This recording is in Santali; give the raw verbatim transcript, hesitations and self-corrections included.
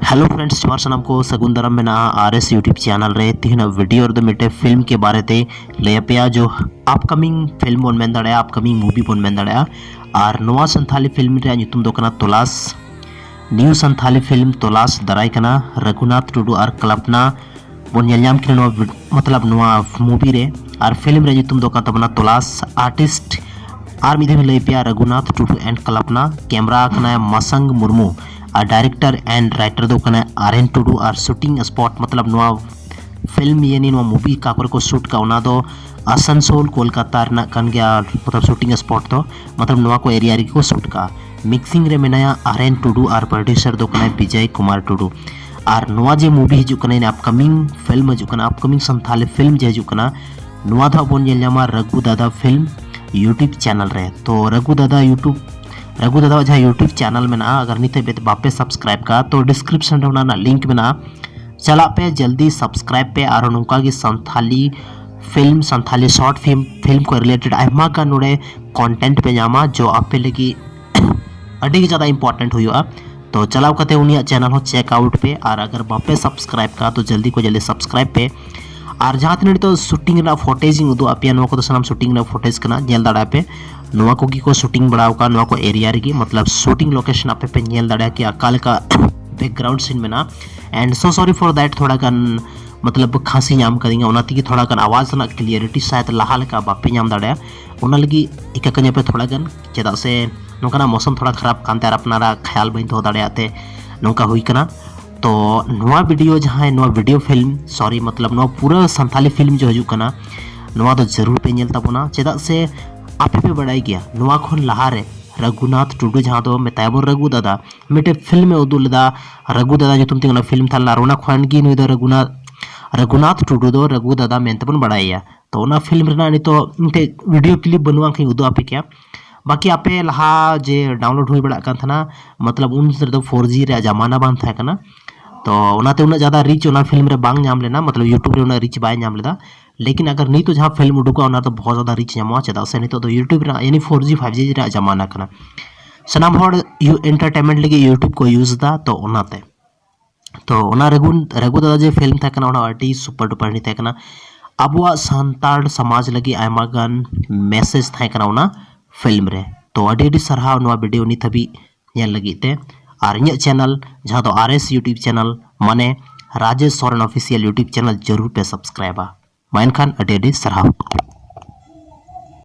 Hello friends, ᱡᱚᱦᱟᱨ ᱥᱟᱱᱟᱢ ᱠᱚ, ᱥᱟᱹᱜᱩᱱ ᱫᱟᱨᱟᱢ ᱢᱮᱱᱟᱜᱼᱟ ᱟᱨ ᱮᱥ YouTube channel ᱨᱮ᱾ ᱛᱤᱦᱤᱧᱟᱜ video ᱨᱮᱫᱚ ᱢᱤᱫᱴᱮᱱ film ᱠᱮ ᱵᱟᱨᱮ ᱛᱮ ᱞᱟᱹᱭ ᱟᱯᱮᱭᱟ, ᱡᱚ upcoming film ᱵᱚᱱ ᱢᱮᱱ ᱫᱟᱲᱮᱭᱟᱜᱼᱟ, upcoming movie ᱵᱚᱱ ᱢᱮᱱ ᱫᱟᱲᱮᱭᱟᱜᱼᱟ᱾ ᱟᱨ ᱱᱚᱣᱟ ᱥᱟᱱᱛᱷᱟᱞᱤ film ᱨᱮᱭᱟᱜ ᱧᱩᱛᱩᱢ ᱫᱚ ᱠᱟᱱᱟ ᱛᱚᱞᱟᱥ᱾ New ᱥᱟᱱᱛᱷᱟᱞᱤ film ᱛᱚᱞᱟᱥ ᱫᱟᱨᱟᱭ ᱠᱟᱱᱟ, ᱨᱟᱹᱜᱷᱩᱱᱟᱛᱷ ᱴᱩᱰᱩ ᱟᱨ ᱠᱚᱞᱯᱱᱟ ᱵᱚᱱ ᱧᱮᱞ ᱧᱟᱢ ᱠᱤᱱᱟ ᱱᱚᱣᱟ vid- ᱢᱚᱛᱞᱚᱵ ᱱᱚᱣᱟ movie ᱨᱮ᱾ ᱟᱨ film ᱨᱮᱭᱟᱜ ᱧᱩᱛᱩᱢ ᱫᱚ ᱠᱟᱱ ᱛᱟᱵᱚᱱᱟ ᱛᱚᱞᱟᱥ᱾ Artist ᱟᱨ ᱢᱤᱫ ᱫᱷᱟᱣ ᱤᱧ ᱞᱟᱹᱭ ᱯᱮᱭᱟ, ᱨᱟᱹᱜᱷᱩᱱᱟᱛᱷ ᱴᱩᱰᱩ and ᱠᱚᱞᱯᱱᱟ᱾ Camera ᱠᱟᱱᱟᱭ ᱢᱟᱥᱟᱝ ᱢᱩᱨᱢᱩ ᱟᱨ director and writer ᱫᱚ ᱠᱟᱱᱟᱭ ᱟᱨ ᱮᱱ ᱴᱩᱰᱩ᱾ ᱟᱨ shooting spot ᱢᱚᱛᱞᱚᱵ ᱱᱚᱣᱟ film ᱭᱟᱱᱤ ᱱᱚᱣᱟ movie ᱚᱠᱟ ᱠᱚᱨᱮ ᱠᱚ shoot ᱠᱟᱜᱼᱟ, ᱚᱱᱟ ᱫᱚ ᱟᱥᱟᱱᱥᱳᱞ ᱠᱳᱞᱠᱟᱛᱟ ᱨᱮᱱᱟᱜ ᱠᱟᱱ ᱜᱮᱭᱟ᱾ ᱢᱚᱛᱞᱚᱵ shooting spot ᱫᱚ ᱢᱚᱛᱞᱚᱵ ᱱᱚᱣᱟ ᱠᱚ area ᱨᱮᱜᱮ ᱠᱚ shoot ᱠᱟᱜᱼᱟ᱾ Mixing ᱨᱮ ᱢᱮᱱᱟᱭᱟ ᱟᱨ ᱮᱱ ᱴᱩᱰᱩ ᱟᱨ producer ᱫᱚ ᱠᱟᱱᱟᱭ ᱵᱤᱡᱚᱭ ᱠᱩᱢᱟᱨ ᱴᱩᱰᱩ᱾ ᱟᱨ ᱱᱚᱣᱟ ᱡᱮ movie ᱦᱤᱡᱩᱜ ᱠᱟᱱᱟ, ᱤᱱᱟᱹ upcoming film ᱦᱤᱡᱩᱜ ᱠᱟᱱᱟ, upcoming ᱥᱟᱱᱛᱷᱟᱞᱤ film ᱡᱮ ᱦᱤᱡᱩᱜ ᱠᱟᱱᱟ, ᱱᱚᱣᱟ ᱫᱚ ᱦᱟᱸᱜ ᱵᱚᱱ ᱧᱮᱞ ᱧᱟᱢᱟ ᱨᱟᱹᱜᱷᱩ ᱫᱟᱫᱟ film YouTube channel ᱨᱮ᱾ ᱛᱚ ᱨᱟᱹᱜᱷᱩ ᱫᱟᱫᱟ YouTube, ᱨᱟᱹᱜᱷᱩ ᱫᱟᱫᱟᱣᱟᱜ ᱡᱟᱦᱟᱸ YouTube channel ᱢᱮᱱᱟᱜᱼᱟ, ᱟᱜᱟᱨ ᱱᱤᱛ ᱦᱟᱹᱵᱤᱡ ᱵᱟᱯᱮ subscribe ᱠᱟᱜᱼᱟ, ᱛᱚ description ᱨᱮ ᱚᱱᱟ ᱨᱮᱱᱟᱜ link ᱢᱮᱱᱟᱜᱼᱟ, ᱪᱟᱞᱟᱜ ᱯᱮ ᱡᱚᱞᱫᱤ subscribe ᱯᱮ᱾ ᱟᱨᱦᱚᱸ ᱱᱚᱝᱠᱟ ᱜᱮ Santali film, Santali short film, film ᱠᱚ related ᱟᱭᱢᱟ ᱜᱟᱱ ᱱᱚᱰᱮ content ᱯᱮ ᱧᱟᱢᱟ, ᱡᱚ ᱟᱯᱮ ᱞᱟᱹᱜᱤᱫ ᱟᱹᱰᱤ ᱜᱮ ᱡᱟᱫᱟ important ᱦᱩᱭᱩᱜᱼᱟ᱾ ᱛᱚ ᱪᱟᱞᱟᱣ ᱠᱟᱛᱮ ᱩᱱᱤᱭᱟᱜ channel ᱦᱚᱸ check out ᱯᱮ, ᱟᱨ ᱟᱜᱟᱨ ᱵᱟᱯᱮ subscribe ᱠᱟᱜᱼᱟ ᱛᱚ ᱡᱚᱞᱫᱤ ᱠᱷᱚᱱ ᱡᱚᱞᱫᱤ subscribe ᱯᱮ᱾ ᱟᱨ ᱡᱟᱦᱟᱸ ᱛᱤᱱᱟᱹᱜ ᱱᱤᱛᱚᱜ shooting ᱨᱮᱱᱟᱜ footage ᱤᱧ ᱩᱫᱩᱜ ᱟᱯᱮᱭᱟ, ᱱᱚᱣᱟ ᱠᱚᱫᱚ ᱥᱟᱱᱟᱢ shooting ᱨᱮᱱᱟᱜ footage ᱠᱟᱱᱟ, ᱧᱮᱞ ᱫᱟᱲᱮᱭᱟᱜᱼᱟ ᱯᱮ᱾ ᱱᱚᱣᱟ ᱠᱚᱜᱮ ᱠᱚ shooting ᱵᱟᱲᱟ ᱟᱠᱟᱫ ᱱᱚᱣᱟ ᱠᱚ area ᱨᱮᱜᱮ, ᱢᱚᱛᱞᱚᱵ shooting location ᱟᱯᱮ ᱯᱮ ᱧᱮᱞ ᱫᱟᱲᱮᱭᱟᱜᱼᱟ ᱠᱤ ᱚᱠᱟ ᱞᱮᱠᱟ background scene ᱢᱮᱱᱟᱜᱼᱟ᱾ And so sorry for that, ᱛᱷᱚᱲᱟ ᱜᱟᱱ ᱢᱚᱛᱞᱚᱵ ᱠᱷᱟᱸᱥᱤ ᱧᱟᱢ ᱠᱟᱫᱤᱧᱟ, ᱚᱱᱟ ᱛᱮᱜᱮ ᱛᱷᱚᱲᱟ ᱜᱟᱱ ᱟᱣᱟᱡᱽ ᱨᱮᱱᱟᱜ clarity ᱥᱟᱭᱟᱫ ᱞᱟᱦᱟ ᱞᱮᱠᱟ ᱵᱟᱯᱮ ᱧᱟᱢ ᱫᱟᱲᱮᱭᱟᱜᱼᱟ᱾ ᱚᱱᱟ ᱞᱟᱹᱜᱤᱫ ᱤᱠᱟᱹ ᱠᱟᱹᱧᱟᱹᱯᱮ ᱛᱷᱚᱲᱟ ᱜᱟᱱ, ᱪᱮᱫᱟᱜ ᱥᱮ ᱱᱚᱝᱠᱟᱱᱟᱜ ᱢᱳᱥᱚᱢ ᱛᱷᱚᱲᱟ ᱠᱷᱟᱨᱟᱯ ᱠᱟᱱᱛᱮ ᱟᱨ ᱟᱯᱱᱟᱨᱟᱜ ᱠᱷᱟᱭᱟᱞ ᱵᱟᱹᱧ ᱫᱚᱦᱚ ᱫᱟᱲᱮᱭᱟᱜ ᱛᱮ ᱱᱚᱝᱠᱟ ᱦᱩᱭ ᱠᱟᱱᱟ᱾ ᱛᱚ ᱱᱚᱣᱟ video ᱡᱟᱦᱟᱸᱭ ᱱᱚᱣᱟ video film, sorry, ᱢᱚᱛᱞᱚᱵ ᱱᱚᱣᱟ ᱯᱩᱨᱟᱹ ᱥᱟᱱᱛᱷᱟᱞᱤ film ᱡᱮ ᱦᱤᱡᱩᱜ ᱠᱟᱱᱟ, ᱱᱚᱣᱟ ᱫᱚ ᱡᱟᱹᱨᱩᱲ ᱯᱮ ᱧᱮᱞ ᱛᱟᱵᱚᱱᱟ᱾ ᱪᱮᱫᱟᱜ ᱥᱮ ᱟᱯᱮ ᱯᱮ ᱵᱟᱲᱟᱭ ᱜᱮᱭᱟ, ᱱᱚᱣᱟ ᱠᱷᱚᱱ ᱞᱟᱦᱟᱨᱮ ᱨᱟᱹᱜᱷᱩᱱᱟᱛᱷ ᱴᱩᱰᱩ, ᱡᱟᱦᱟᱸ ᱫᱚ ᱢᱮᱛᱟᱭ ᱵᱚᱱ ᱨᱟᱹᱜᱷᱩ ᱫᱟᱫᱟ, ᱢᱤᱫᱴᱮᱡ film ᱮ ᱩᱫᱩᱜ ᱞᱮᱫᱟ, ᱨᱟᱹᱜᱷᱩ ᱫᱟᱫᱟ ᱧᱩᱛᱩᱢ ᱛᱮ ᱚᱱᱟ film ᱛᱟᱦᱮᱸ ᱞᱮᱱᱟ᱾ ᱟᱨ ᱚᱱᱟ ᱠᱷᱚᱱ ᱜᱮ ᱱᱩᱭ ᱫᱚ ᱨᱟᱹᱜᱷᱩᱱᱟᱛᱷ, ᱨᱟᱹᱜᱷᱩᱱᱟᱛᱷ ᱴᱩᱰᱩ ᱫᱚ ᱨᱟᱹᱜᱷᱩ ᱫᱟᱫᱟ ᱢᱮᱱᱛᱮ ᱵᱚᱱ ᱵᱟᱲᱟᱭᱮᱭᱟ᱾ ᱛᱚ ᱚᱱᱟ film ᱨᱮᱱᱟᱜ ᱱᱤᱛᱚᱜ ᱢᱤᱫᱴᱮᱡ video clip ᱵᱟᱹᱱᱩᱜᱼᱟ, ᱮᱱᱠᱷᱟᱱ ᱩᱫᱩᱜ ᱟᱯᱮ ᱠᱮᱭᱟ᱾ ᱵᱟᱠᱤ ᱟᱯᱮ ᱞᱟᱦᱟ ᱡᱮ download ᱦᱩᱭ ᱵᱟᱲᱟᱜ ᱠᱟᱱ ᱛᱟᱦᱮᱱᱟ, ᱢᱚᱛᱞᱚᱵ ᱩᱱ ᱨᱮᱫᱚ four G ᱨᱮᱭᱟᱜ ᱡᱟᱢᱟᱱᱟ ᱵᱟᱝ ᱛᱟᱦᱮᱸ ᱠᱟᱱᱟ, ᱛᱚ ᱚᱱᱟᱛᱮ ᱩᱱᱟᱹᱜ ᱡᱟᱫᱟ reach ᱚᱱᱟ film ᱨᱮ ᱵᱟᱝ ᱧᱟᱢ ᱞᱮᱱᱟ, ᱢᱚᱛᱞᱚᱵ YouTube ᱨᱮ ᱩᱱᱟᱹᱜ reach ᱵᱟᱭ ᱧᱟᱢ ᱞᱮᱫᱟ᱾ ᱞᱮᱠᱤᱱ ᱟᱜᱟᱨ ᱱᱤᱛᱚᱜ ᱡᱟᱦᱟᱸ film ᱩᱰᱩᱠᱚᱜᱼᱟ, ᱚᱱᱟ ᱫᱚ ᱵᱚᱦᱩᱛ ᱡᱟᱫᱟ reach ᱧᱟᱢᱚᱜᱼᱟ, ᱪᱮᱫᱟᱜ ᱥᱮ ᱱᱤᱛᱚᱜ ᱫᱚ YouTube ᱨᱮᱱᱟᱜ ᱭᱟᱱᱤ four G five G ᱨᱮᱭᱟᱜ ᱡᱟᱢᱟᱱᱟ ᱠᱟᱱᱟ᱾ ᱥᱟᱱᱟᱢ ᱦᱚᱲ ᱭᱩ-, entertainment ᱞᱟᱹᱜᱤᱫ YouTube ᱠᱚ use ᱮᱫᱟ, ᱛᱚ ᱚᱱᱟᱛᱮ᱾ ᱛᱚ ᱚᱱᱟ ᱨᱟᱹᱜᱷᱩ ᱨᱟᱹᱜᱷᱩ ᱫᱟᱫᱟ ᱡᱮ ᱯᱷᱤᱞᱢ ᱛᱟᱦᱮᱸ ᱠᱟᱱᱟ, ᱚᱱᱟ ᱟᱹᱰᱤ ᱥᱩᱯᱟᱨ ᱰᱩᱯᱟᱨ ᱦᱤᱴ ᱛᱟᱦᱮᱸ ᱠᱟᱱᱟ᱾ ᱟᱵᱚᱣᱟᱜ ᱥᱟᱱᱛᱟᱲ ᱥᱚᱢᱟᱡᱽ ᱞᱟᱹᱜᱤᱫ ᱟᱭᱢᱟ ᱜᱟᱱ ᱢᱮᱥᱮᱡᱽ ᱛᱟᱦᱮᱸ ᱠᱟᱱᱟ ᱚᱱᱟ ᱯᱷᱤᱞᱢ ᱨᱮ᱾ ᱛᱚ ᱟᱹᱰᱤ ᱟᱹᱰᱤ ᱥᱟᱨᱦᱟᱣ ᱱᱚᱣᱟ ᱵᱷᱤᱰᱤᱭᱳ ᱱᱤᱛ ᱦᱟᱹᱵᱤᱡ ᱧᱮᱞ ᱞᱟᱹᱜᱤᱫ ᱛᱮ᱾ ᱟᱨ ᱤᱧᱟᱹᱜ ᱪᱮᱱᱮᱞ ᱡᱟᱦᱟᱸ ᱫᱚ ᱟᱨ ᱮᱥ YouTube ᱪᱮᱱᱮᱞ, ᱢᱟᱱᱮ Rajesh Soren official YouTube channel, ᱡᱟᱹᱨᱩᱲ ᱯᱮ ᱥᱟᱵᱥᱠᱨᱟᱭᱤᱵᱟ᱾ ᱢᱟ ᱮᱱᱠᱷᱟᱱ ᱟᱹᱰᱤ ᱟᱹᱰᱤ ᱥᱟᱨᱦᱟᱣ᱾